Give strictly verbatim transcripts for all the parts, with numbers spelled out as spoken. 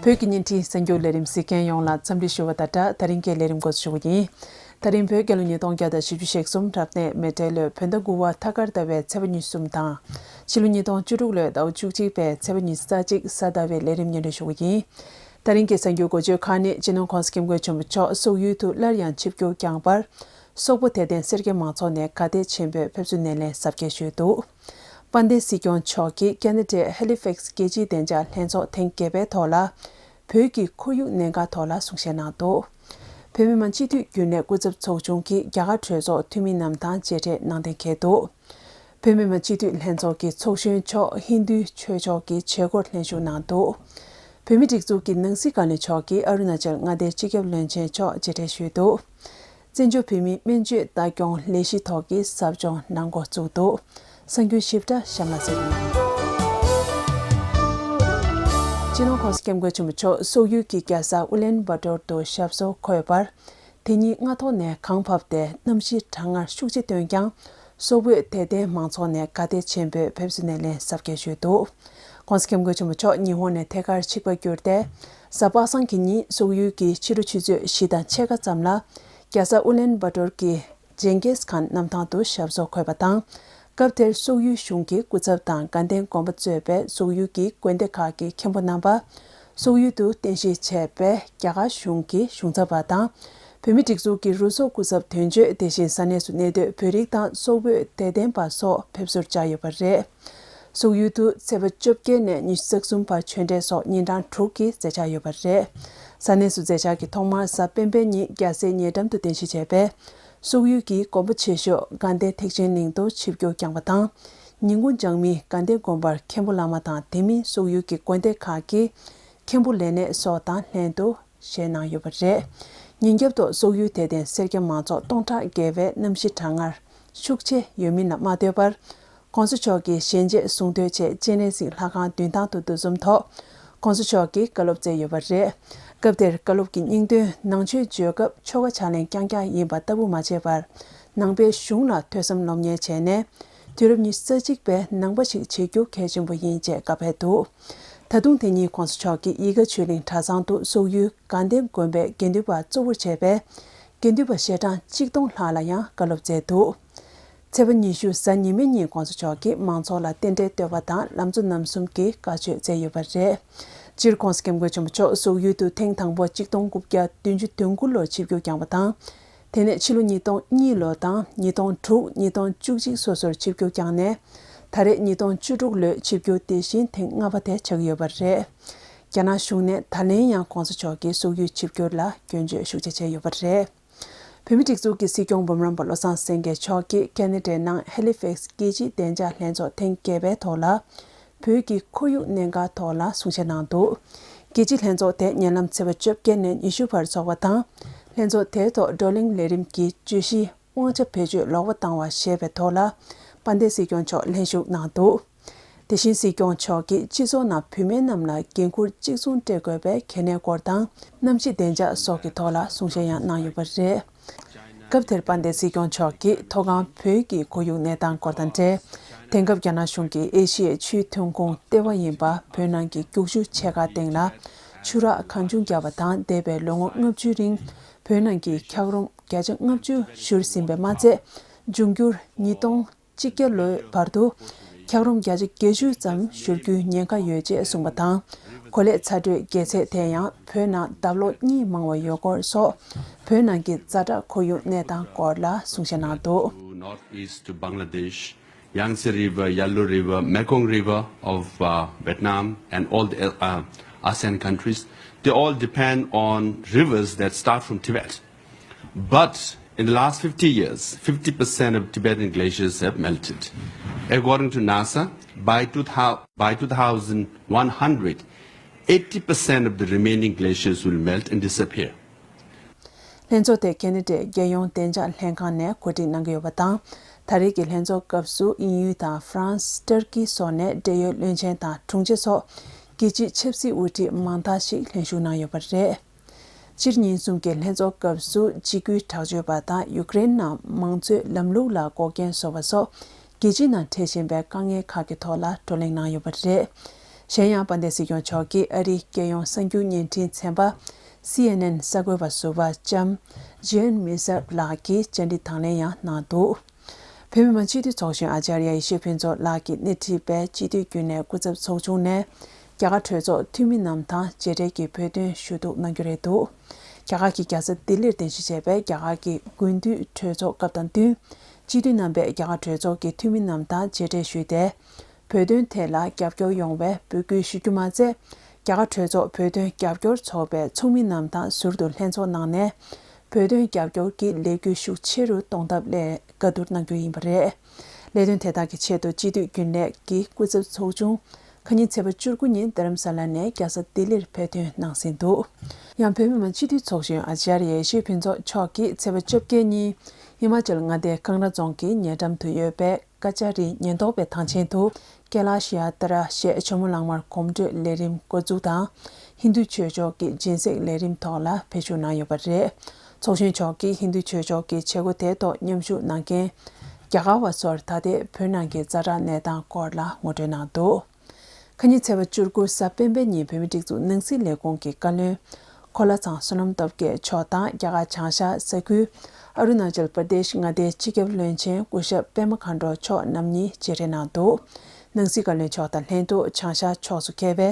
བོད་ཀྱི་བརྙན་འཕྲིན་གསར་འགྱུར་ལས་རིམ་གཟིགས་མཁན་ཡོངས་ལ་འཚམས་འདྲི་ཞུ་བ་དང་སྦྲགས། ད་རིང་གི་ལས་རིམ་འགོ་འཛུགས་ཞུ་གི་ཡིན། ད་རིང་བོད་རྒྱལ་ལོ་ཉིས་སྟོང་བརྒྱ་དང་བཞི་བཅུ་ཞེ་གསུམ་རབ་གནས་མེ་སྤྲེལ་ལོའི་བོད་ཟླ་དགུ་པ་ཐ་སྐར་ཟླ་བའི་ཚེས་པ་ཉི་ཤུ་གསུམ་དང་། ཕྱི་ལོ་ཉིས་སྟོང་བཅུ་དྲུག་ལོའི་ཟླ་བ་བཅུ་གཅིག་པའི་ཚེས་པ་ཉི་ཤུ་རྩ་གཅིག་གཟའ་ཟླ་བའི་ལས་རིམ་སྙན་སྒྲོན་ཞུ་གི་ཡིན། ད་རིང་གི་གསར་འགྱུར་འགོ་བརྗོད་ཁག་ནི། སྤྱི་ནོར་༸གོང་ས་༸སྐྱབས་མགོན་ཆེན་པོ་མཆོག་སོག་ཡུལ་དུ་སླར་ཡང་ཆིབས་བསྒྱུར་བསྐྱངས་པར། སོག་པོ་དད་ལྡན་སེར་སྐྱ་མང་ཚོགས་ནས་དགའ་དད་ཆེན་པོས་ཕེབས་བསུ་སྣེ་ལེན་གཟབ་རྒྱས་ཞུས་འདུག། དཔལ་ལྡན་སྲིད་སྐྱོང་མཆོག་གིས་ཁེ་ན་ཌའི་ཧེ་ལི་ཕེག་སི་རྒྱལ་སྤྱིའི་བདེ་འཇགས་ལྷན་ཚོགས་ཐེངས་བརྒྱད་པའི་ཐོག་ལ། བོད་ཀྱི་ཁོར་ཡུག་གནད་འགག་ཐོག་ལ་གསུང་བཤད་གནང་འདུག། བོད་མི་མང་སྤྱི་འཐུས་རྒྱུན་ལས་སྐུ་ཚབ་ཚོགས་ཆུང་གིས་རྒྱ་གར་གྲོས་ཚོགས་འཐུས་མི་རྣམས་དང་མཇལ་འཕྲད་གནང་གཏན་འཁེལ་འདུག། བོད་མི་མང་སྤྱི་འཐུས་ལྷན་ཚོགས་ཀྱི་ཚོགས་གཞོན་མཆོག་ཧིན་རྡུའི་ཆོས་ཕྱོགས་ཀྱི་བྱེད་སྒོར་ལྷན་ཞུགས་གནང་འདུག། བོད་མིའི་སྒྲིག་འཛུགས་ཀྱི་ནང་སྲིད་བཀའ་བློན་མཆོག་གིས་ཨ་རུ་ན་ཅལ་མངའ་སྡེའི་སྤྱི་ཁྱབ་བློན་ཆེན་མཆོག་མཇལ་འཕྲད་ཞུས་འདུག། བཙན་བྱོལ་བོད་མིའི་སྨན་བཅོས་ལྟ་སྐྱོང་ལས་གཞི་ཐོག་གི་ཟབ་སྦྱོང་གནང་འགོ་བཙུགས་འདུག། གསར་འགྱུར་ཞིབ་ཕྲ་གཤམ་ལ་གསན་རོགས་གནང་། སྤྱི་ནོར་༸གོང་ས་༸སྐྱབས་མགོན་ཆེན་པོ་མཆོག་སོག་ཡུལ་གྱི་རྒྱལ་ས་ཨུ་ལན་བྷ་ཏོར་དུ་ཞབས་སོར་འཁོད་པར། དེ་ཉིད་སྔ་ཐོག་ནས་གངས་བབས་ཏེ་གནམ་གཤིས་གྲང་ངར་ཤུགས་ཆེ་ཐོན་ཀྱང་། སོག་པོའི་དད་ལྡན་མང་ཚོགས་ནས་དགའ་དད་ཆེན་པོས་ཕེབས་བསུ་སྣེ་ལེན་གཟབ་རྒྱས་ཞུས་འདུག། ༸གོང་ས་༸སྐྱབས་མགོན་ཆེན་པོ་མཆོག་ཉི་ཧོང་ནས་ཐད་ཀར་ཆིབས་ཁ་བསྒྱུར་ཏེ། གཟའ་པ་སངས་ཀྱི་ཉིན་སོག་ཡུལ་གྱི་ཕྱི་དྲོ་ཆུ་ཚོད་བཞི་དང་ཕྱེད་ཀ་ཙམ་ལ། རྒྱལ་ས་ཨུ་ལན་བྷ་ཏོར་གྱི་ཇེང་གིས་ཁཱན་གནམ་ཐང་དུ་ཞབས་སོར་འཁོད་པ་དང་། སྐབས་དེར་སོག་ཡུལ་གཞུང་གི་སྐུ་ཚབ་དང་དགའ་ལྡན་དགོན་པ་གཙོས་པའི་སོག་ཡུལ་གྱི་དགོན་སྡེ་ཁག་གི་མཁན་པོ་རྣམ་པ། སོག་ཡུལ་དུ་རྟེན་གཞི་བྱས་པའི་རྒྱ་གར་གཞུང་གི་གཞུང་ཚབ་པ་དང་། བོད་མིའི་སྒྲིག་འཛུགས་ཀྱི་རུ་ཚོགས་སྐུ་ཚབ་དོན་གཅོད། དེ་བཞིན་ས་གནས་སུ་གནས་སྡོད་བོད་རིགས་དང་སོག་པོའི་དད་ལྡན་པ་སོགས་ཕེབས་བསུར་བཅར་ཡོད་པ་རེད། སོག་ཡུལ་དུ་ཚེས་པ་བཅོ་བརྒྱད་ནས་ཉི་ཤུ་རྩ་གསུམ་བར་ཆོས་འབྲེལ་སོགས་ཉིན་གྲངས་དྲུག་གི་མཛད་འཆར་ཡོད་པ་རེད། ས་གནས་སུ་མཛད་འཆར་གྱི་ཐོག་མར་གཟའ་སྤེན་པའི་ཉིན་རྒྱལ་སའི་ཉེ་འགྲམ་དུ་རྟེན་གཞི་བྱས་པའི་སོག་ཡུལ་གྱི་དགོན་པ་ཆེ་ཤོས་དགའ་ལྡན་ཐེག་ཆེན་གླིང་དུ་ཆིབས་བསྒྱུར་བསྐྱངས་པ་དང་། ཉིན་གུང་འཇང་མི་དགའ་ལྡན་དགོན་པར་མཁན་པོ་བླ་མ་དང་དེ་མིན་སོག་ཡུལ་གྱི་དགོན་སྡེ་ཁག་གི་མཁན་པོ་ལས་སྣེ་སོགས་དང་ལྷན་དུ་བཞེས་གནང་ཡོད་པ་རེད། ཉིན་རྒྱབ་ཏུ་སོག་ཡུལ་དད་ལྡན་སེར་སྐྱ་མང་ཚོགས་སྟོང་ཕྲག་བརྒལ་བས་གནམ་གཤིས་གྲང་ངར་ཤུགས་ཆེ་ཡོད་མིན་ལ་མ་ལྟོས་པར། ༸གོང་ས་མཆོག་གིས་ཞལ་མཇལ་གསུང་ཐོས་ཆེད་སྤྱན་རས་གཟིགས་ལྷ་ཁང་མདུན་ཐང་དུ་འདུ་འཛོམས་ཐོག ༸གོང་ས་མཆོག་གིས་བཀའ་སློབ་སྩལ་ཡོད་པ་རེད། སྐབས་དེར་བཀའ་སློབ་ཀྱི་སྙིང་དོན། ནང་ཆོས་བརྗོད་སྐབས་ཆོ་ག་ཕྱག་ལེན་རྐྱང་རྐྱང་ཡིན་པ་ལྟ་བུ་མ་བྱས་པར། ནང་པའི་གཞུང་ལ་ཐོས་བསམ་སློབ་གཉེར་བྱས་ནས། དུས་རབས་ཉི་ཤུ་རྩ་གཅིག་པའི་ནང་པ་ཞིག་བྱེད་རྒྱུ་གལ་ཆེན་པོ་ཡིན་ཅེས་བཀའ་ཕེབས་འདུག། ད་དུང་དེ་ཉིན་༸གོང་ས་མཆོག་གིས་ཡིད་དགའ་ཆོས་གླིང་གྲྭ་ཚང་དུ་སོག་ཡུལ་དགའ་ལྡན་དགོན་པའི་དགེ་འདུན་པ་གཙོ་བོར་བྱས་པའི་དགེ་འདུན་པ་ཞལ་གྲངས་གཅིག་སྟོང་ལྷག་ལ་ཡང་བཀའ་སློབ་སྩལ་འདུག། ཚེས་པ་ཉི་ཤུ་གཟའ་ཉི་མའི་ཉིན་༸གོང་ས་མཆོག་གིས་མང་ཚོགས་ལ་རྟེན་འབྲེལ་བསྟོད་པ་དང་ལམ་གཙོ་རྣམ་གསུམ་གྱི་བཀའ་ཆོས་སྩལ་ཡོད་པ་རེད། སྤྱིར་༸གོང་ས་༸སྐྱབས་མགོན་ཆེན་པོ་མཆོག་སོག་ཡུལ་དུ་ཐེངས་དང་པོ་གཅིག་སྟོང་དགུ་བརྒྱ་བདུན་ཅུ་དོན་དགུ་ལོར་ཆིབས་བསྒྱུར་བསྐྱངས་པ་དང་། དེ་ནས་ཕྱི་ལོ་ཉིས་སྟོང་གཉིས་ལོ་དང་ཉིས་སྟོང་དྲུག་ཉིས་སྟོང་བཅུ་གཅིག་སོ་སོར་ཆིབས་བསྒྱུར་བསྐྱངས་ནས། ད་རེས་ཉིས་སྟོང་བཅུ་དྲུག་ལོའི་ཆིབས་བསྒྱུར་དེ་བཞིན་ཐེངས་ལྔ་པ་དེ་ཆགས་ཀྱི་ཡོད་པ་རེད། རྒྱ་ནག་གཞུང་ནས་ད་ལན་ཡང་༸གོང་ས་མཆོག་གི་སོག་ཡུལ་ཆིབས་བསྒྱུར་ལ་སྐྱོན་བརྗོད་ཤུགས་ཆེ་བྱས་ཡོད་པ་རེད། བོད་མིའི་སྒྲིག་འཛུགས་ཀྱི་སྲིད་སྐྱོང་འབུམ་རམས་པ་བློ་བཟང་སེང་གེ་མཆོག་གིས་ཁེ་ན་ཌའི་ནང་ཧེ་ལི་ཕེག་སི་རྒྱལ་སྤྱིའི་བདེ་འཇགས་ལྷན་ཚོགས་ཐེངས་བརྒྱད་པའི་ཐོག་ལ། བོད་ཀྱི་ཁོར་ཡུག་གནད་འགག་ཐོག་ལ་གསུང་བཤད་གནང་འདུག། རྒྱལ་སྤྱིའི་ལྷན་ཚོགས་དེ་ཉེ་ལམ་ཚེས་པ་བཅོ་བརྒྱད་ནས་ཉི་ཤུ་བར་འཚོགས་པ་དང་། ལྷན་ཚོགས་དེའི་ཐོག་བགྲོ་གླེང་ལས་རིམ་གྱི་བརྗོད་གཞི། དབང་ཆ་བེད་སྤྱོད་ལོག་པ་བཏང་བ་ཞེས་པའི་ཐོག་ལ། དཔལ་ལྡན་སྲིད་སྐྱོང་མཆོག་ལྷན་ཞུགས་གནང་འདུག། དེ་བཞིན་སྲིད་སྐྱོང་མཆོག་གིས་སྤྱི་ཚོགས་ནང་བུད་མེད་རྣམས་ལ་འགན་འཁུར་གཅིག་མཚུངས་སྤྲད་དགོས་པའི་གལ་གནད་སྐོར་དང་། གནམ་གཤིས་བདེ་འཇགས་སོགས་ཀྱི་ཐོག་ལ་གསུང་བཤད་ཡང་གནང་ཡོད་པ་རེད། སྐབས་དེར་དཔལ་ལྡན་སྲིད་སྐྱོང་མཆོག་གིས་མཐོ་སྒང་བོད་ཀྱི་ཁོར་ཡུག་གནས་སྟངས་སྐོར་དང་འབྲེལ། དེང་སྐབས་རྒྱ་ནག་གཞུང་གིས་ཨེ་ཤི་ཡའི་ཆུའི་ཐོན་ཁུངས་ལྟེ་བ་ཡིན་པ་བོད་ནང་གི་རྒྱུག་ཆུ་ཆེ་ཁག་སྟེང་ལ་ཆུ་རགས་གང་བྱུང་བརྒྱབ་པ་དང་། འདས་པའི་ལོ་ངོ་ལྔ་བཅུའི་རིང་བོད་ནང་གི་འཁྱགས་རོམ་བརྒྱ་ཆ་ལྔ་བཅུ་བཞུར་ཟིན་པས་མ་ཚད། འབྱུང་འགྱུར་ཉིས་སྟོང་གཅིག་བརྒྱ་ལོའི་བར་དུ་འཁྱགས་རོམ་བརྒྱ་ཆ་བརྒྱད་ཅུ་ཙམ་བཞུར་རྒྱུའི་ཉེན་ཁ་ཡོད་ཅེས་གསུངས་པ་དང་། གོ་ལའི་ཚ་དྲོད་རྒྱས་ཚད་དེ་ཡང་བོད་ནང་ལྡབ་ལོག་གཉིས་མང་བ་ཡོད་སྐོར་སོགས། བོད་ནང་གི་ཛ་དྲག་ཁོར་ཡུག་གནས་སྟངས་སྐོར་ལ་གསུང་བཤད་གནང་འདུག། Northeast to Bangladesh, Yangtze River, Yalu River, Mekong River of uh, Vietnam, and all the uh, ASEAN countries, they all depend on rivers that start from Tibet. But in the last fifty years, fifty percent of Tibetan glaciers have melted. According to NASA, by, two thousand, by two thousand one hundred, eighty percent of the remaining glaciers will melt and disappear. ལྷན་ཚོགས་དེ་ཁེ་ན་ཌའི་རྒྱལ་ཡོངས་བདེ་འཇགས་ལྷན་ཁང་ནས་གོ་སྒྲིག་གནང་གི་ཡོད་པ་དང་། ད་རེས་ཀྱི་ལྷན་ཚོགས་སྐབས་སུ་དབྱིན་ཡུལ་དང་ཧྥ་རན་སི། ཏུར་ཀི་སོགས་ནས་འབྲེལ་ཡོད་བློན་ཆེན་དང་དྲུང་ཆེ་སོགས་རྒྱལ་སྤྱིའི་ཆབ་སྲིད་དབུ་ཁྲིད་མང་དག་ཞིག་ལྷན་ཞུགས་གནང་ཡོད་པ་རེད། སྤྱིར་ཉིན་གསུམ་གྱི་ལྷན་ཚོགས་སྐབས་སུ་འཇིགས་སྐུལ་དྲག་སྤྱོད་པ་དང་ཡུ་ཀེ་རེན་ནང་མང་གཙོའི་ལམ་ལུགས་ལ་འགོག་རྐྱེན་བཟོ་བ་སོགས་རྒྱལ་སྤྱིའི་ནང་འཕྲད་བཞིན་པའི་དཀའ་ངལ་ཁག་གི་ཐོག་ལ་བགྲོ་གླེང་གནང་ཡོད་པ་རེད། གཞན་ཡང་དཔལ་ལྡན་སྲིད་སྐྱོང་མཆོག་གིས་ཨ་རིའི་རྒྱལ་ཡོངས་གསར་འགྱུར་བརྙན་འཕྲིན་ཚན་པ་སི་ཨེན་ཨེན་གསར་འགོད་པ་ཟུར་པ་ལྕམ་ཇེན་མི་སར་ལགས་ཀྱི་བཅར་འདྲི་དང་ལེན་ཡང་གནང་འདུག་བོད་མི་མང་སྤྱི་འཐུས་ཚོགས་གཞོན་ཨ་ཅཱརྱ་ཡེ་ཤེས་ཕུན་ཚོགས་ལགས་ཀྱིས་སྣེ་ཁྲིད་པའི་སྤྱི་འཐུས་རྒྱུན་ལས་སྐུ་ཚབ་ཚོགས་ཆུང་ནས་རྒྱ་གར་གྲོས་ཚོགས་འཐུས་མི་རྣམས་དང་མཇལ་འཕྲད་ཀྱིས་བོད་དོན་ཞུ་གཏུག་གནང་རྒྱུ་རེད་འདུག་རྒྱ་གར་གྱི་རྒྱལ་ས་ལྡི་ལིར་རྟེན་གཞི་བྱས་པའི་རྒྱ་གར་གྱི་དགུན་དུས་གྲོས་ཚོགས་སྐབས་དང་བསྟུན། སྤྱི་འཐུས་རྣམ་པས་རྒྱ་གར་གྲོས་ཚོགས་ཀྱི་འཐུས་མི་རྣམས་དང་མཇལ་འཕྲད་ཞུས་ཏེ། བོད་དོན་ཐད་ལ་རྒྱབ་སྐྱོར་ཡོང་བའི་འབོད་སྐུལ་ཞུ་རྒྱུ་མ་ཚད། རྒྱ་གར་གྲོས་ཚོགས་བོད་དོན་རྒྱབ་སྐྱོར་ཚོགས་པའི་ཚོགས་མི་རྣམས་དང་ཟུར་དུ་ལྷན་ཚོགས་གནང་ནས། བོད་དོན་རྒྱབ་སྐྱོར་གྱི་ལས་འགུལ་ཤུགས་ཆེ་རུ་གཏོང་ཐབས་སླད་བཀའ་བསྡུར་གནང་རྒྱུ་ཡིན་པ་རེད། ལས་དོན་དེ་དག་གི་ཆེད་དུ་སྤྱི་འཐུས་རྒྱུན་ལས་ཀྱི་སྐུ་ཚབ་ཚོགས་ཆུང་ཁ་ཉིན་ཚེས་པ་བཅུ་དགུ་ཉིན་རྡ་རམ་ས་ལ་ནས་རྒྱལ་ས་ལྡི་ལིར་ཕེབས་ཐོན་གནང་ཟིན་འདུག་ཡང་བོད་མི་མང་སྤྱི་འཐུས་ཚོགས་གཞོན་ཨ་ཅཱརྱ་ཡེ་ཤེས་ཕུན་ཚོགས་མཆོག་གིས་ཚེས་པ་བཅོ་བརྒྱད་ཉིན་ཧི་མ་ཅལ་མངའ་སྡེའི་ཀང་ར་རྫོང་གི་ཉེ་འགྲམ་དུ་ཡོད་པའི་ཀ་ཅཱ་རི་ཉེན་རྟོག་པའི་ཐང་ཆེན་དུ་ཀེ་ལ་ཤ་ཡ་ཏྲ་ཞེས་ཇོ་མོ་གླང་དམར་གོམ་བགྲོད་ལས་རིམ་འགོ་འཛུགས་དང་། ཧིན་རྡུ་ཆོས་ཕྱོགས་ཀྱི་སྦྱིན་སྲེག་ལས་རིམ་ཐོག་ལ་ཕེབས་ཞུགས་གནང་ཡོད་པ་རེད། ཚོགས་གཞོན་མཆོག་གིས་ཧིན་རྡུ་ཆོས་ཕྱོགས་ཀྱི་བྱེད་སྒོ་དེའི་ཐོག་མཉམ་ཞུགས་གནང་མཁན་རྒྱ་གར་བ་ཚོར་ད་ལྟའི་བོད་ནང་གི་ཛ་དྲག་གནས་སྟངས་སྐོར་ལ་ངོ་སྤྲོད་གནང་འདུག་ཁ་ཉིན་ཚེས་པ་བཅུ་དགུ་གཟའ་སྤེན་པའི་ཉིན་བོད་མིའི་སྒྲིག་འཛུགས་ནང་སྲིད་ལས་ཁུངས་ཀྱི་བཀའ་བློན་གོ་ལ་ཚང་བསོད་ནམས་སྟོབས་རྒྱས་མཆོག་དང་རྒྱ་གར་བྱང་ཤར་ས་ཁུལ་ཨ་རུ་ན་ཅལ་པར་དེཤ་མངའ་སྡེའི་སྤྱི་ཁྱབ་བློན་ཆེན་སྐུ་ཞབས་པད་མ་མཁའ་འགྲོ་མཆོག་རྣམ་གཉིས་མཇལ་འཕྲད་གནང་འདུག་ནང་སྲིད་བཀའ་བློན་མཆོག་དང་ལྷན་དུ་བྱང་ཤར་ཕྱོགས་སུ་འཁེལ་བའི་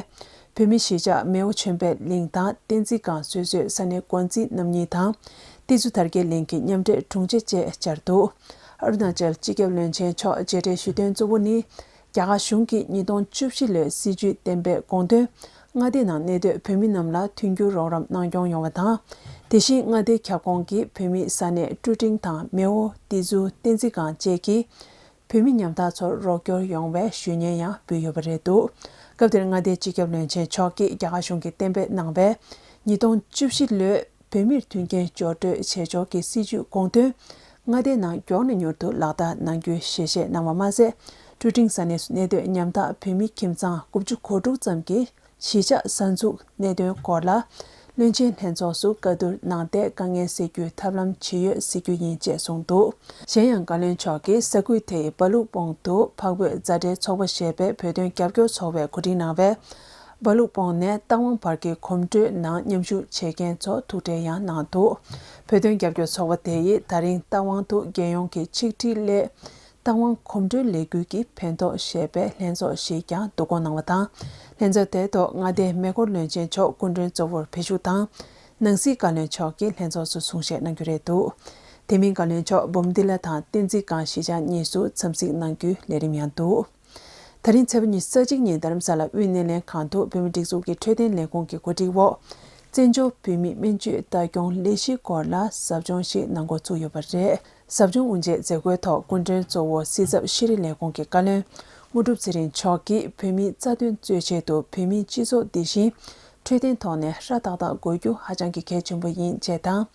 བོད་མི་གཞིས་ཆགས་མེའོ་ཆོས་འཕེལ་གླིང་དང་བསྟན་འཛིན་སྒང་སོ་སོའི་ས་གནས་འགོ་འཛིན་རྣམ་གཉིས་དང་། ཏི་ཛུ་དར་རྒྱས་གླིང་གི་མཉམ་འབྲེལ་དྲུང་ཆེ་བཅས་བཅར་འདུག་ཨ་རུ་ན་ཅལ་སྤྱི་ཁྱབ་བློན་ཆེན་མཆོག་མཇལ་འཕྲད་ཞུ་དོན་གཙོ་བོ་ནི། རྒྱ་གར་གཞུང་གིས་ཉིས་སྟོང་བཅུ་བཞི་ལོའི་སྲིད་ཇུས་གཏན་འབེབས་དགོངས་དོན། མངའ་སྡེ་ནང་གནས་སྡོད་བོད་མི་རྣམས་ལ་མཐུན་འགྱུར་རོགས་རམ་གནང་སྐྱོང་ཡོང་བ་དང་། དེ་བཞིན་མངའ་སྡེའི་ཁྱབ་ཁོངས་ཀྱི་བོད་མིའི་ས་གནས་ཀྲུ་ཀྲིང་དང་མེའོ། ཏི་ཛུ། བསྟན་འཛིན་སྒང་བཅས་ཀྱི་བོད་མི་ཉམ་ཐག་ཚོར་རོགས་སྐྱོར་ཡོང་བའི་ཞུ་སྙན་ཡང་འབུལ་ཡོད་པ་རེད་འདུག་སྐབས་དེར་མངའ་སྡེའི་སྤྱི་ཁྱབ་བློན་ཆེན་མཆོག་གིས་རྒྱ་གར་གཞུང་གིས་གཏན་འབེབས་གནང་བའི་ཉིས་སྟོང་བཅུ་བཞི་ལོའི་བོད་མིར་མཐུན་རྐྱེན་སྦྱོར་སྤྲོད་བྱེད་ཕྱོགས་ཀྱི་སྲིད་ཇུས་དགོངས་དོན། མངའ་སྡེའི་ནང་མགྱོགས་ནས་མྱུར་དུ་ལག་བསྟར་གནང་རྒྱུའི་ཞལ་བཞེས་གནང་བ་མ་ཟད། ཀྲུ་ཀྲིང་ས་གནས་སུ་གནས་སྡོད་ཉམ་ཐག་བོད་མི་ཁྱིམ་ཚང་དགུ་བཅུ་གོ་དྲུག་ཙམ་གྱི་གཞིས་ཆགས་གསར་འཛུགས་གནད་དོན་སྐོར་ལ། བློན་ཆེན་ལྷན་ཚོགས་སུ་བཀའ་བསྡུར་གནང་སྟེ། དཀའ་ངལ་སེལ་རྒྱུའི་ཐབས་ལམ་ཇི་ཡོད་གཟིགས་རྒྱུ་ཡིན་ཅེས་གསུངས་འདུག་གཞན་ཡང་། བཀའ་བློན་མཆོག་གིས་ས་ཁུལ་དེའི་སྦ་ལུག་སྤོང་དུ་འཕགས་བོད་མཛའ་འབྲེལ་ཚོགས་པ་ཞེས་པའི་བོད་དོན་རྒྱབ་སྐྱོར་ཚོགས་པས་གོ་སྒྲིག་གནང་བའི་སྦ་ལུག་སྤོང་ནས་རྟ་དབང་བར་གྱི་གོམ་བགྲོད་ནང་མཉམ་ཞུགས་བྱེད་མཁན་ཚོ་ཐུག་འཕྲད་ཡང་གནང་འདུག་བོད་དོན་རྒྱབ་སྐྱོར་ཚོགས་པ་དེ་ཡིས་ད་རིང་རྟ་དབང་དུ་རྒྱལ་ཡོངས་ཀྱི་ཆིག་སྒྲིལ་སླད། རྟ་དབང་གོམ་བགྲོད་ལས་འགུལ་གྱི་ཕན་ཐོགས་ཞེས་པའི་ལྷན་ཚོགས་ཤིག་ཀྱང་བསྡུ་སྐོང་གནང་བ་དང་། ལྷན་ཚོགས་དེའི་ཐོག་མངའ་སྡེའི་མེ་འཁོར་བློན་ཆེན་མཆོག་སྐུ་མགྲོན་གཙོ་བོར་ཕེབས་ཞུགས་དང་། ནང་སྲིད་བཀའ་བློན་མཆོག་གིས་ལྷན་ཚོགས་སུ་གསུང་བཤད་གནང་རྒྱུ་རེད་འདུག་དེ་མིན་བཀའ་བློན་མཆོག་འབུམ་སྡི་ལ་དང་བསྟན་འཛིན་སྒང་གཞིས་ཆགས་གཉིས་སུ་འཚམས་གཟིགས་གནང་རྒྱུའི་ལས་རིམ་ཡང་འདུག་ད་རིང་ཚེས་པ་ཉི་ཤུ་རྩ་གཅིག་ཉིན་རྡ་རམ་ས་ལ་དབུས་སྣེ་ལེན་ཁང་དུ་བོད་མིའི་སྒྲིག་འཛུགས་ཀྱི་འཕྲོད་བསྟེན་ལས་ཁུངས་ཀྱི་གོ་སྒྲིག་འོག་བཙན་བྱོལ་བོད་མིའི་སྨན་བཅོས་ལྟ་སྐྱོང་ལས་གཞི་སྐོར་ལ་ཟབ་སྦྱོང་ཞིག་གནང་འགོ་ཚུགས་ཡོད་པ་རེད། ཟབ་སྦྱོང་དབུ་འབྱེད་མཛད་སྒོའི་ཐོག་སྐུ་མགྲོན་གཙོ་བོ་སྲིད་ཚབ་ཤེས་རིག་ལས་ཁུངས་ཀྱི་བཀའ་བློན་དངོས་གྲུབ་ཚེ་རིང་མཆོག་གིས་བོད་མིའི་རྩ་དོན་རྩོད་ཆེད་དུ་བོད་མིའི་སྤྱི་ཚོགས་འདི་བཞིན་འཕྲོད་བསྟེན་ཐོག་ནས་ཧྲ་ཏག་ཏག་དགོས་རྒྱུ་ཧ་ཅང་གི་གལ་ཆེན་པོ་ཡིན་ཅེས་དང་།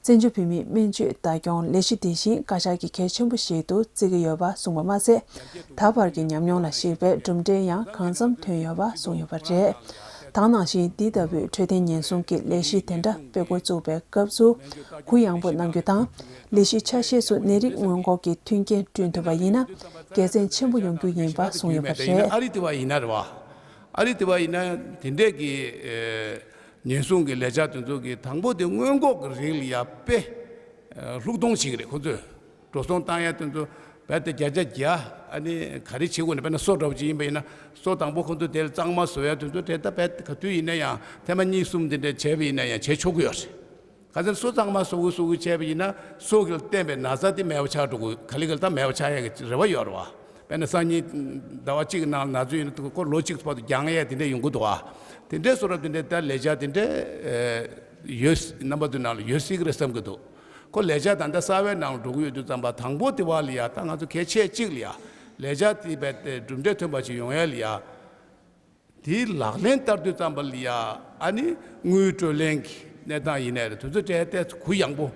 བཙན་བྱོལ་བོད་མིའི་སྨན་བཅོས་ལྟ་སྐྱོང་ལས་གཞི་འདི་བཞིན་བཀའ་ཤག་གི་གལ་ཆེན་པོ་ཞིག་ཏུ་བརྩི་གི་ཡོད་པ་གསུངས་པ་མ་ཟད། ད་བར་གྱི་ཉམས་མྱོང་ལ་གཞིགས་པའི་གྲུབ་འབྲས་ཡང་གང་འཚམ་ཐོན་ཡོད་པ་གསུངས་ཡོད་པ་རེད། ད་ག་ནང་བཞིན་འདི་ལྟ་བུའི་འཕྲོད་བསྟེན་ཉེན་སྲུང་གི་ལས་གཞི་དེ་འདྲ་སྤེལ་འགོ་བཙུགས་པའི་སྐབས་སུ་གུ་ཡངས་པོ་གནང་རྒྱུ་དང་། ལས་གཞི་ཆ་ཤས་སུ་ནད་རིགས་སྔོན་འགོག་གི་མཐུན་རྐྱེན་བསྐྲུན་ཐུབ་པ་ཡིན་ན་དགེ་མཚན་ཆེན་པོ་ཡོང་རྒྱུ་ཡིན་པ་གསུངས་ཡོད་པ་རེད། ཨ་རི་དེ་བ་ཡིན་ན་རེད་བ། ཨ་རི་དེ་བ་ཡིན་ན་དེ་འདྲས་ཀྱི་ཨེ་ཉེན་སྲུང་གི་ལས་འཆར་དེ་ཚོ་གི་དང་པོ་དེ་སྔོན་འགོག་གི་རིགས་ལ་ཡ་དཔེ་ཨེ་ལྷུག་གཏོང་བྱེད་ཀྱི་རེད། ཁོ་ཚོས་འགྲོ་སོང་བཏང་ཡ་དེ་ཚོ་རྦད་དེ་བརྒྱ་ཆ་བརྒྱ། ཨ་ནི་ག་རེ་བྱེད་དགོས་ན། དཔེར་ན་སོ་འདྲ་པོ་ཅིག་ཡིན་པ་ཡིན་ན། སོ་དང་པོ་ཁོ་ཚོ་དེ་ལ་གཙང་མ་བཟོ་ཡ་དེ་ཚོ་དེ་ད་རྦད་ག་དུས་ཡིན་ན་ཡང་ཐེངས་མ་གཉིས་གསུམ་དེ་འདྲས་བྱས་པ་ཡིན་ན་ཡང་བྱེད་ཆོག་གི་ཡོད་རེད། ག་ཚོད་སོ་གཙང་མ་བཟོ་དགོས་བཟོ་དགོས་བྱས་པ་ཡིན་ན་སོ་གི་ལ་བརྟེན་པའི་ན་ཚ་དེ་མེད་པ་ཆགས་འགྲོ་དགོས། ག་ལེ་ག་ལེ་ད་མེད་པ་ཆགས་ཡ་གི་རེ་བ་ཡོད་རེད་བ། དཔེར་ན་སང་ཉིན་ཟླ་བ་གཅིག་གི་ནང་ལ་ན་ཚོད་ཡིན་ན་ཁོ་ལོ་གཅིག་བར་དུ་འགྱངས་ཡས་དེ་འདྲས་ཡོང་གི་འདུག་ཨ། དེ་འདྲས་བཟོ་འདྲ་དེ་འདྲས་ད་ལས་འཆར་དེ་འདྲས་ཨེ་ཡོད། རྣམ་པ་ཚོའི་ནང་ལ་ཡོད་སྲིད་ཀྱི་རེད་བསམ་གྱི་འདུག་ཁོ་ལས་འཆར་ད་ལྟ་གསར་བའི་ནང་ལ་འགྲོ་གི་ཡོད་དུས་ཙམ་པ་དང་པོ་དེ་བ་ལ་ཡ་ད་ང་ཚོ་གལ་ཆེ་གཅིག་ལ་ཡ་ལས་འཆར་དེ་རྦད་དེ་གྲུབ་འབྲས་ཐོན་པ་ཞིག་ཡོང་ཡ་ལ་ཡ། དེའི་ལག་ལེན་བསྟར་དུས་ཙམ་པ་ལ་ཡ་ཨ་ནི་དངུལ་སྤྲོད་ལེན་གྱི་གནས་སྟངས་ཡིན་ནའི་རེད། དེ་ཚོ་གྲས་ཏོག་ཙམ་གུ་ཡངས་པོ་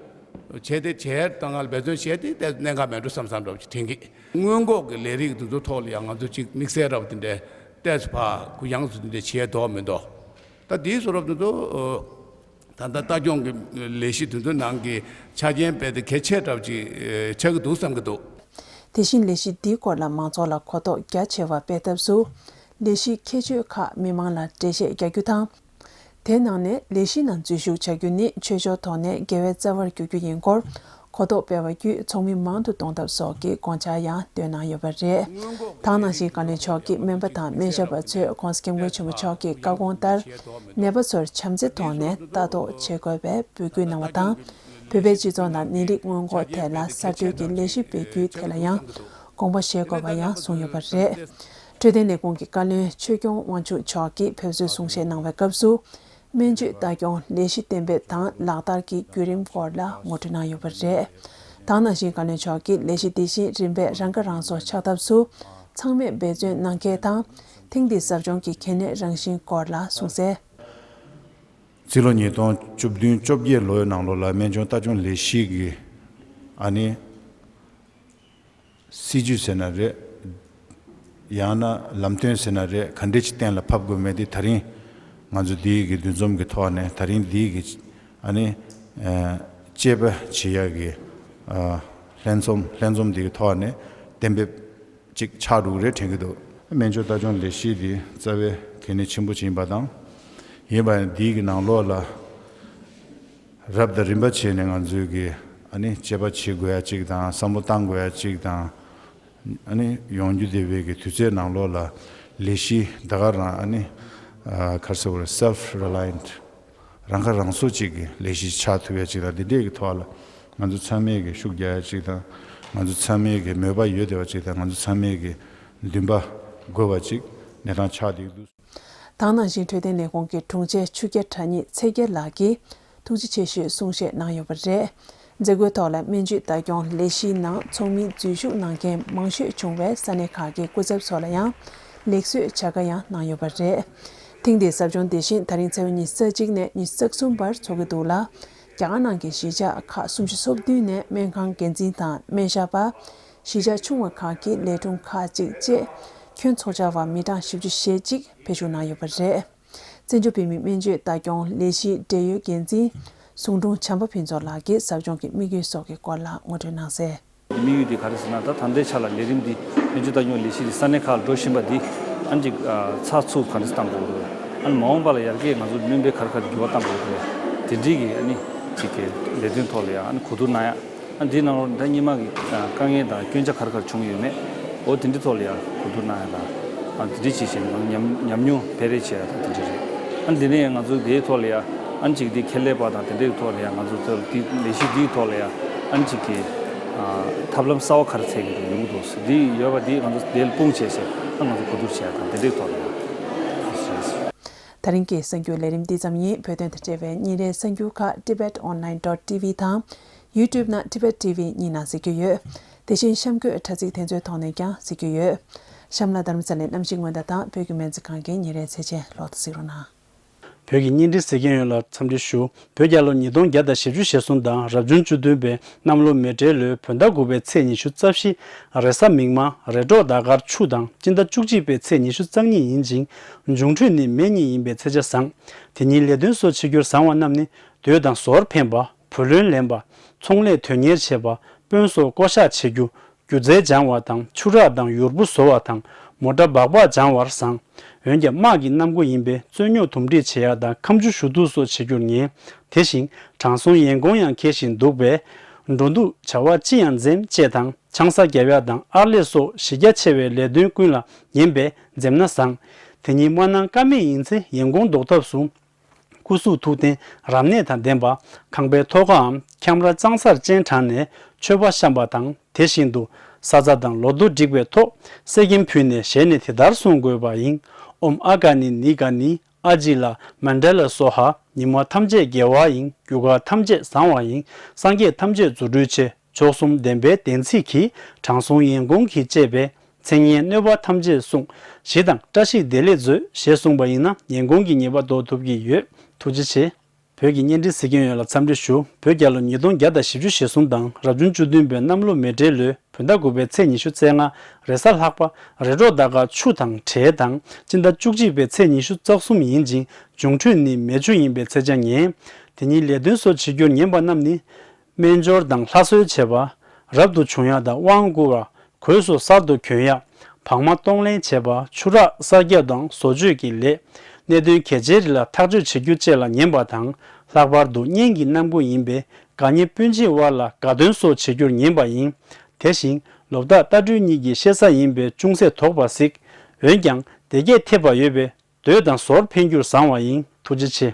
བྱས་ཏེ་བྱས་ད་ང་ལ་འབད་བརྩོན་བྱས་ཏེ་ཏོག་ཙམ་གནད་འགག་མེད་འགྲོ་བསམ་བསམ་འདྲ་པོ་ཅིག་དྲན་གི། སྔོན་འགོག་གི་ལས་རིགས་དེ་ཚོ་ཐོག་ལ་ཡང་ང་ཚོ་ཅིག་དམིགས་བསལ་འདྲ་པོ་དེ་འདྲས་ཏོག་ཙམ་ཕར་གུ་ཡངས་སུ་དེ་འདྲས་བྱས་འདུག་མི་འདུག་ད་དེའི་བཟོ་འདྲ་དེ་ཚོ་ད་ལྟ་ལྟ་སྐྱོང་གི་ལས་གཞི་དེ་ཚོའི་ནང་གི་ཆ་རྐྱེན་རྦད་དེ་གལ་ཆེ་འདྲ་པོ་ཅིག་ཆགས་ཀྱི་འདུག་བསམ་གྱི་འདུག་དེ་བཞིན་ལས་གཞི་འདིའི་སྐོར་ལ་མང་ཚོགས་ལ་གོ་རྟོགས་རྒྱ་ཆེ་བ་སྤེལ་ཐབས་སུ། ལས་གཞིའི་ཁྱད་ཆོས་ཁག་མི་མང་ལ་འགྲེལ་བཤད་རྒྱག་རྒྱུ་དང་། དེའི་ནང་ནས་ལས་གཞིའི་ནང་འཛུལ་ཞུགས་བྱ་རྒྱུ་ནི་ཆོས་ཕྱོགས་ཐོག་ནས་དགེ་བའི་རྩ་བར་འགྱུར་རྒྱུ་ཡིན་སྐོར་གོ་རྟོགས་སྤེལ་བ་བརྒྱུད་ཚོགས་མི་མང་དུ་གཏོང་ཐབས་སོགས་ཀྱི་དགོངས་འཆར་ཡང་བཏོན་གནང་ཡོད་པ་རེད། ད་ག་ནང་བཞིན་བཀའ་བློན་མཆོག་གིས་སྨན་པ་དང་སྨན་ཞབས་པ་ཚོས་༸གོང་ས་༸སྐྱབས་མགོན་ཆེན་པོ་མཆོག་གི་བཀའ་དགོངས་ལྟར་ནད་པ་ཚོར་བྱམས་བརྩེའི་ཐོག་ནས་ལྟ་རྟོག་བྱེད་དགོས་པའི་འབོད་སྐུལ་གནང་བ་དང་། བོད་པའི་སྤྱི་ཚོགས་ནང་ནད་རིགས་སྔོན་འགོག་ཐད་ལ་གསར་གཏོད་ཀྱི་ལས་གཞི་སྤེལ་རྒྱུའི་ཐད་ལ་ཡང་དགོངས་པ་བཞེས་དགོས་པ་ཡང་གསུངས་ཡོད་པ་རེད། འཕྲོད་བསྟེན་ལས་ཁུངས་ཀྱི་བཀའ་བློན་ཆོས་སྐྱོང་དབང་ཕྱུག་མཆོག་གིས་ཕེབས་བསུའི་གསུང་བཤད་གནང་བའི་སྐབས་སུ། སྨན་བཅོས་ལྟ་སྐྱོང་ལས་གཞི་གཏན་འབེབས་དང་ལག་བསྟར་གྱི་བརྒྱུད་རིམ་སྐོར་ལ་ངོ་སྤྲོད་གནང་ཡོད་པ་རེད། ད་ག་ནང་བཞིན་བཀའ་བློན་མཆོག་གིས་ལས་གཞི་འདི་བཞིན་རིམ་པས་རང་ཁ་རང་གསོ་ཆགས་ཐབས་སུ་ཚང་མས་འབད་བརྩོན་གནང་གལ་དང་། ཐེངས་འདིའི་ཟབ་སྦྱོང་གི་གལ་གནད་རང་བཞིན་སྐོར་ལ་གསུངས་གསལ། རྩིས་ལོ་ཉིས་སྟོང་བཅུ་བདུན་བཅོ་བརྒྱད་ལོའི་ནང་ལོགས་ལ་སྨན་བཅོས་ལྟ་སྐྱོང་ལས་གཞི་གི་ཨ་ནི་སྲིད་ཇུས་ཟེར་ན་རེད། ཡང་ན་ལམ་སྟོན་ཟེར་ན་རེད། ག་འདྲས་ཅིག་གཏན་ལ་ཕབ་དགོས་མེད་དེ་ད་རིང་ང་ཚོ་འདིའི་གི་འདུ་འཛོམས་ཀྱི་ཐོག་ནས་ད་རིང་འདིའི་གི་ཨ་ནི་ཨ་དཔྱད་པ་བྱེད་ཡག་གི་ཨ་ལྷན་འཛོམས་ལྷན་འཛོམས་འདིའི་ཐོག་ནས་གཏན་འབེབས་ཅིག་ཆགས་འགྲོ་གི་རེད་དྲན་གྱི་འདུག་སྨན་བཅོས་ལྟ་སྐྱོང་ལས་གཞི་འདི་རྩ་བའི་གལ་གནད་ཆེན་པོ་ཅིག་ཡིན་པ་དང་། ཡིན་པ་འདིའི་གི་ནང་ལོགས་ལ་རབ་དང་རིམ་པ་བྱས་ནས་ང་ཚོས་གི་ཨ་ནི་དཔྱད་པ་བྱེད་དགོས་ཡ་གཅིག་དང་བསམ་བློ་བཏང་དགོས་ཡ་གཅིག་དང་། ཨ་ནི་ཡོང་རྒྱུ་བསྡད་པའི་གི་དུས་ཚོད་ནང་ལོགས་ལ་ལས་གཞི་ད་ག་རང་ཨ་ནི་ཨ་ག་རེ་ཟེར་དགོས་རེད། self reliant རང་ཁ་རང་གསོ་གཅིག་གི་ལས་གཞི་ཆགས་ཐུབ་ཡ་གཅིག་དང་འདི་འདྲས་ཀྱི་ཐོག་ལ་ང་ཚོ་ཚང་མས་གི་ཤུགས་རྒྱག་ཡ་གཅིག་དང་ང་ཚོ་ཚང་མས་གི་མོས་པ་ཡོད་བསྡད་པ་གཅིག་དང་ང་ཚོ་ཚང་མས་གི་འདུན་པ་དགོས་པ་གཅིག་གནས་སྟངས་ཆགས་བསྡད་འདུག་ད་ག་ནང་བཞིན་འཕྲོད་བསྟེན་ལས་ཁུངས་ཀྱི་དྲུང་ཆེ་ཆོས་རྒྱལ་གྲགས་ཉིད་ཚེ་རྒྱལ་ལགས་ཀྱིས་ཐུགས་རྗེ་ཆེ་ཞུའི་གསུང་བཤད་གནང་ཡོད་པ་རེད། མཛད་སྒོའི་ཐོག་ལ་སྨན་བཅོས་ལྟ་སྐྱོང་ལས་གཞིའི་ནང་ཚོགས་མིའི་འཛུལ་ཞུགས་གནང་མཁན་མང་ཤོས་བྱུང་བའི་ས་གནས་ཁག་གི་སྐུ་ཚབ་ཚོ་ལ་ཡང་ལེགས་གསོལ་བྱ་དགའ་ཡང་གནང་ཡོད་པ་རེད། ཐེངས་འདིའི་ཟབ་སྦྱོང་དེ་བཞིན་ད་རིང་ཚེས་པ་ཉི་ཤུ་རྩ་གཅིག་ནས་ཉི་ཤུ་རྩ་གསུམ་བར་འཚོགས་ཀྱི་འདུག་ལ། རྒྱ་གར་ནང་གི་གཞིས་ཆགས་ཁག་སུམ་ཅུ་སོ་བདུན་ནས་སྨན་ཁང་འགན་འཛིན་དང་སྨན་ཞབས་པ། གཞིས་ཆགས་ཆུང་བ་ཁག་གི་ལས་དྲུང་ཁག་ཅིག་བཅས་ཁྱོན་ཚོགས་བཅར་བ་མི་གྲངས་བཞི་བཅུ་ཞེ་གཅིག་ཕེབས་ཞུགས་གནང་ཡོད་པ་རེད། བཙན་བྱོལ་བོད་མིའི་སྨན་བཅོས་ལྟ་སྐྱོང་ལས་གཞིའི་འབྲེལ་ཡོད་འགན་འཛིན་ཟུང་དྲུང་བྱམས་པ་ཕུན་ཚོགས་ལགས་ཀྱིས་ཟབ་སྦྱོང་གི་དམིགས་ཡུལ་སོགས་ཀྱི་སྐོར་ལ་ངོ་སྤྲོད་གནང་གསལ། དམིགས་ཡུལ་དེ་ག་རེ་ཟེར་ན། ད་ད་ལྟའི་ཆ་ལ་ལས་རིམ་འདི་སྨན་བཅོས་ལྟ་སྐྱོང་ལས་གཞི་འདི་ས་གནས་ཁག་ལ་འགྲོ་བཞིན་པ་འདི་ཨ་ནི་ཅིག་ཨ་ཚགས་ཚུད་ག་འདྲ་བཏང་དགོས་རེད། ཨ་ནི་མ་འོངས་པ་ལ་ཡར་རྒྱས་ང་ཚོ་སྨན་པའི་ག་རེ་ག་རེ་འགྱུར་བ་བཏང་དགོས་རེད། དེ་འདྲའི་གི་ཨ་ནི་ཅིག་གི་ལས་དོན་ཐོག་ལ་ཡང་ཨ་ནི་གོ་བསྡུར་གནང་ཡ། ཨ་འདིའི་ནང་ལོགས་ད་སྔོན་མ་གི་དཀའ་ངལ་དང་སྐྱོན་ཆ་ག་རེ་ག་རེ་བྱུང་ཡོད་མེད། འོ་དེ་འདྲའི་ཐོག་ལ་ཡང་གོ་བསྡུར་གནང་ཡ་དང་། ཨ་འདི་འདྲའི་བྱེད་བཞིན་ང་ཉམས་ཉམས་མྱོང་སྤེལ་རེས་བྱེད་ཡ་དང་དེ་འདྲ་རེད། ཨ་འདི་ནས་ང་ཚོ་དེའི་ཐོག་ལ་ཡང་ཨ་ཅིག་འདི་ཁྱད་ལས་པ་དང་དེ་འདྲའི་ཐོག་ལ་ཡང་ང་ཚོ་ཚོ་འདི་ལས་གཞི་འདིའི་ཐོག་ལ་ཡང་ཨ་ཅིག་གི་ཨ་ཐབས་ལམ་གསར་བ་ག་རེ་འཚོལ་གྱི་འདུག་ཡོང་གི་འདུག་འདི་ཡོད་པ་འདི་ང་ཚོ་དེ་ལ་དཔུང་བྱས་བྱས་ཨ་ང་ཚོ་གོ་བསྡུར་བྱེད་ཡ་དང་དེ་འདྲའི་ཐོག་ལ་ཡང་། ད་རིང་གི་གསར་འགྱུར་ལས་རིམ་འདི་ཙམ་ཡིན། བོད་དོན་དང་འབྲེལ་བའི་ཉིན་རེའི་གསར་འགྱུར་ཁག་tibet online dot tv དང་། YouTube ནང་Tibet T V གཉིས་ནང་གཟིགས་རྒྱུ་ཡོད། དེ་བཞིན་གཤམ་འཁོད་དྲ་ཚིགས་དེ་ཚོའི་ཐོག་ནས་ཀྱང་གཟིགས་རྒྱུ་ཡོད། གཤམ་ལ་རྡ་རམ་ས་ལའི་གནམ་གཤིས་སྔོན་བརྡ་དང་བོད་ཀྱི་སྨན་རྩིས་ཁང་གི་ཉིན་རེའི་ཚེས་ཆེན་ལོག་ལྟ་གཟིགས་རོགས་གནང་། བོད་ཀྱི་བརྙན་འཕྲིན་གཟིགས་མཁན་ཡོངས་ལ་འཚམས་འདྲི་ཞུ། བོད་རྒྱལ་ལོ་ཉིས་སྟོང་བརྒྱ་དང་བཞི་བཅུ་ཞེ་གསུམ་དང་རབ་བྱུང་བཅུ་བདུན་པའི་གནམ་ལོ་མེ་སྤྲེལ་ལོའི་བོད་ཟླ་དགུ་པའི་ཚེས་ཉི་ཤུ་རྩ་བཞི། རེས་གཟའ་མིག་དམར། རེས་གྲོགས་ཟླ་སྐར་ཆུ་དང་སྤྱི་ཟླ་བཅུ་གཅིག་པའི་ཚེས་ཉི་ཤུ་རྩ་གཉིས་ཡིན་ཅིང་། འབྱུང་འཕྲོད་ནི་མེ་གཉིས་ཡིན་པའི་ཚེས་ཆ་བཟང་། དེ་ཉིན་ལས་དོན་སོགས་བྱེད་རྒྱུར་བཟང་བ་རྣམས་ནི། སྡོད་དང་ཟོར་འཕེན་པ། བུ་ལོན་ལེན་པ། ཚོང་ལས་དོན་གཉེར་བྱེད་པ། དཔོན་སོགས་བསྐོ་གཞག་བྱེད་རྒྱུ། སྒྱུ་རྩལ་སྦྱང་བ་དང་ཆུ་རགས་དང་ཡུར་བུ་བཟོ་བ་དང་མོ་ཊ་སྦག་སྦག་སྦྱང་བར་བཟང་། འོན་ཀྱང་དམག་གི་གནམ་སྒོ་ཡིན་པས་རྩོད་རྙོག་འདུམ་འགྲིག་བྱེད་ཡག་དང་ཁ་མཆུ་གཞུ་གཏུག་སོགས་བྱེད་རྒྱུར་ངན། དེ་བཞིན་དྲང་སྲོང་ཡན་གོང་ཡང་འཁེལ་བཞིན་འདུག་པས། འགྲོ་འདུག་བྱ་བ་ཅི་ཡང་འཛེམ་ཅེས་དང་ཆང་ས་བརྒྱབ་ཡག་དང་ཨར་ལས་སོགས་གཞི་རྒྱ་ཆེ་བའི་ལས་དོན་ཀུན་ལ་ངན་པས་འཛེམ་ན་བཟང་། དེ་ཉིན་དམར་ནག་ཀ་མེད་ཡིན་ཚེ་ཡན་གོང་ཟློག་ཐབས་སུ། སྐུ་གཟུགས་ཐུགས་རྟེན་རབ་གནས་དང་ལྡན་པ། ཁང་པའི་ཐོག་ཁའམ་ཁྱམས་ར་གཙང་སར་སྤྱན་དྲངས་ནས་མཆོད་པ་བཤམས་པ་དང་དེ་བཞིན་དུ་ས་ཛ་དང་ལོ་ཐོ་བསྒྲིགས་པའི་ཐོག་གསེར་སྐྱེམས་ཕུལ་ནས་ཞལ་ནས་དེ་ལྟར་གསུང་དགོས་པ་ཡིན། ཨོཾ་ཨ་ག་ནི་ནི་ག་ནི་ཨ་ཇི་ལ་མན་ཌ་ལ་སྭཱ་ཧཱ། ཉི་མ་ཐམས་ཅད་དགེ་བ་ཡིན། རྒྱུ་སྐར་ཐམས་ཅད་བཟང་བ་ཡིན། སངས་རྒྱས་ཐམས་ཅད་རྫུ་འཕྲུལ་ཆེ། མཆོག་གསུམ་བདེན་པའི་བདེན་ཚིག་གིས། དྲང་སྲོང་ཡན་གོང་གིས་བཅས་པའི། མཚན་སྙན་གནོད་པ་ཐམས་ཅད་བསྲུང་། ཞི་དང་བཀྲ་ཤིས་བདེ་ལེགས་མཛོད། ཞེས་གསུངས་པ་ཡིན་ན་ཡན་གོང་གི་ཉེས་པ་ཟློག་ཐུབ་ཀྱི་ཡོད། ཐུགས་རྗེ་ཆེ། བོད་ཀྱི་བརྙན་འཕྲིན་གཟིགས་མཁན་ཡོངས་ལ་འཚམས་འདྲི་ཞུ། བོད་རྒྱལ་ལོ་ཉིས་སྟོང་བརྒྱ་དང་བཞི་བཅུ་ཞེ་གསུམ་དང་རབ་བྱུང་བཅུ་བདུན་པའི་གནམ་ལོ་མེ་སྤྲེལ་ལོའི་བོད་ཟླ་དགུ་པའི་ཚེས་ཉི་ཤུ་རྩ་ལྔ། རེས་གཟའ་ལྷག་པ། རེས་གྲོགས་ཟླ་སྐར་ཆུ་དང་བྲལ་དང་སྤྱི་ཟླ་བཅུ་གཅིག་པའི་ཚེས་ཉི་ཤུ་རྩ་གསུམ་ཡིན་ཅིང་འབྱུང་འཕྲོད་ནི་མེ་ཆུ་ཡིན་པའི་ཚེས་ཆ་ངན། དེ་ཉིན་ལས་དོན་སོགས་བྱེད་རྒྱུར་ངན་པ་རྣམས་ནི། སྨན་སྦྱོར་དང་ལྷ་གསོལ་བྱེད་པ། རབ་ཏུ་བྱུང་ཡག་དང་དབང་བསྐུར་བ། གོས་སོགས་གསར་དུ་གྱོན་ཡག་བག་མ་གཏོང་ལེན་བྱེད་པ། ཆུ་རགས་གསར་བརྒྱབ་དང་བཟོ་བཅོས་ཀྱི་ལས། གནད་དོན་གལ་ཆེའི་རིགས་ལ་ཐག་གཅོད་བྱེད་རྒྱུ་བཅས་ལ་ཉན་པ་དང་། ལྷག་པར་དུ་གཉེན་གྱི་རྣམ་ཀུན་ཡིན་པས། དགའ་ཉེ་སྤུན་མཆེད་དབར་ལ་དགའ་སྟོན་སོགས་བྱེད་རྒྱུར་ཉན་པ་ཡིན། དེ་བཞིན་ལོ་རྟགས་རྟ་སྦྲུལ་གཉིས་ཀྱི་བཤད་ས་ཡིན་པས་ཅུང་ཟད་དོགས་པ་གཟིགས། འོན་ཀྱང་དེ་གས་ཐེབས་པ་ཡོད་པས། འདོད་དང་ཟོར་འཕེན་རྒྱུར་བཟང་བ་ཡིན། ཐུགས་རྗེ་ཆེ།